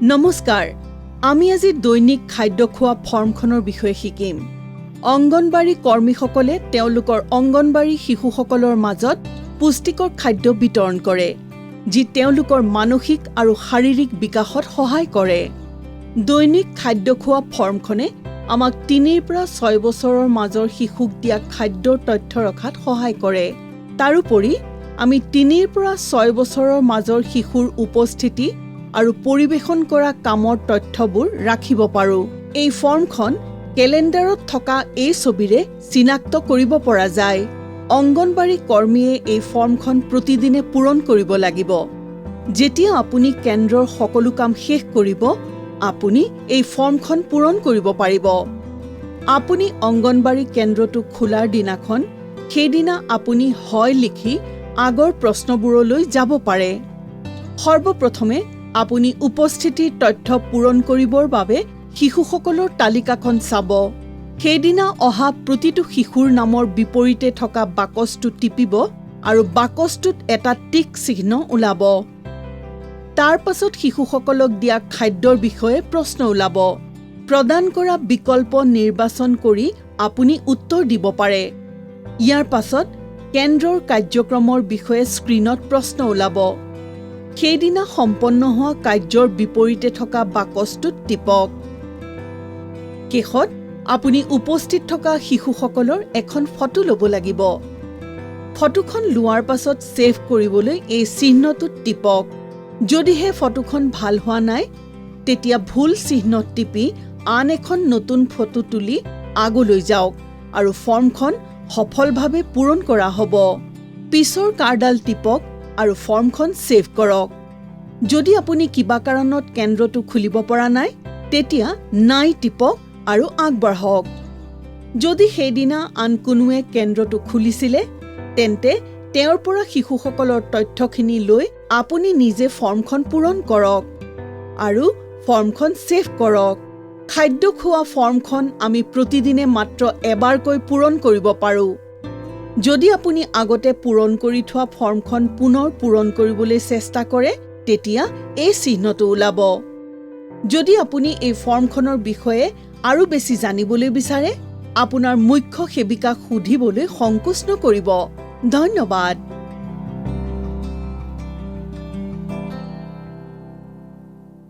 নমস্কাৰ, আমি আজি দৈনিক খাদ্য খোৱা ফৰ্মখনৰ বিষয়ে শিকিম। অংগনবাড়ী কৰ্মীসকলে তেওঁলোকৰ অংগনবাড়ী শিশুসকলৰ মাজত পুষ্টিকৰ খাদ্য বিতৰণ কৰে, যি তেওঁলোকৰ মানসিক আৰু শাৰীৰিক বিকাশত সহায় কৰে। দৈনিক খাদ্য খোৱা ফৰ্মখনে আমাক 3ৰ পৰা 6 বছৰৰ মাজৰ শিশুক দিয়া খাদ্যৰ তথ্য ৰখাত সহায় কৰে। তাৰোপৰি আমি 3ৰ পৰা 6 বছৰৰ মাজৰ শিশুৰ উপস্থিতি আৰু পৰিৱেশন কৰা কামৰ তথ্যবোৰ ৰাখিব পাৰোঁ। এই ফৰ্মখন কেলেণ্ডাৰত থকা এই ছবিৰে চিনাক্ত কৰিব পৰা যায়। অংগনবাড়ী কৰ্মীয়ে এই ফৰ্মখন প্ৰতিদিনে পূৰণ কৰিব লাগিব। যেতিয়া আপুনি কেন্দ্ৰৰ সকলো কাম শেষ কৰিব, আপুনি এই ফৰ্মখন পূৰণ কৰিব পাৰিব। আপুনি অংগনবাড়ী কেন্দ্ৰটো খোলাৰ দিনাখন, সেইদিনা আপুনি হয় লিখি আগৰ প্ৰশ্নবোৰলৈ যাব পাৰে। সৰ্বপ্ৰথমে আপুনি উপস্থিতিৰ তথ্য পূৰণ কৰিবৰ বাবে শিশুসকলৰ তালিকাখন চাব। সেইদিনা অহা প্ৰতিটো শিশুৰ নামৰ বিপৰীতে থকা বাকচটো টিপিব আৰু বাকচটোত এটা টিক চিহ্ন ওলাব। তাৰ পাছত শিশুসকলক দিয়া খাদ্যৰ বিষয়ে প্ৰশ্ন ওলাব। প্ৰদান কৰা বিকল্প নিৰ্বাচন কৰি আপুনি উত্তৰ দিব পাৰে। ইয়াৰ পাছত কেন্দ্ৰৰ কাৰ্যক্ৰমৰ বিষয়ে স্ক্ৰীণত প্ৰশ্ন ওলাব। সেইদিনা সম্পন্ন হোৱা কাৰ্যৰ বিপৰীতে থকা বাকচটোত টিপক। শেষত আপুনি উপস্থিত থকা শিশুসকলৰ এখন ফটো ল'ব লাগিব। ফটোখন লোৱাৰ পাছত ছেভ কৰিবলৈ এই চিহ্নটোত টিপক। যদিহে ফটোখন ভাল হোৱা নাই, তেতিয়া ভুল চিহ্নত টিপি আন এখন নতুন ফটো তুলি আগলৈ যাওক আৰু ফৰ্মখন সফলভাৱে পূৰণ কৰা হ'ব। পিছৰ কাঁড়ডাল টিপক আৰু ফৰ্মখন ছেভ কৰক। যদি আপুনি কিবা কাৰণত কেন্দ্ৰটো খুলিব পৰা নাই, তেতিয়া নাই টিপক আৰু আগবাঢ়ক। যদি সেইদিনা আন কোনোৱে কেন্দ্ৰটো খুলিছিলে, তেন্তে তেওঁৰ পৰা শিশুসকলৰ তথ্যখিনি লৈ আপুনি নিজে ফৰ্মখন পূৰণ কৰক আৰু ফৰ্মখন ছেভ কৰক। খাদ্য খোৱা ফৰ্মখন আমি প্ৰতিদিনে মাত্ৰ এবাৰকৈ পূৰণ কৰিব পাৰোঁ। যদি আপুনি আগতে পূৰণ কৰি থোৱা ফৰ্মখন পুনৰ পূৰণ কৰিবলৈ চেষ্টা কৰে, তেতিয়া এই চিহ্নটো ওলাব। যদি আপুনি এই ফৰ্মখনৰ বিষয়ে আৰু বেছি জানিবলৈ বিচাৰে, আপোনাৰ মুখ্য সেৱিকাক সুধিবলৈ সংকোচ নকৰিব। ধন্যবাদ।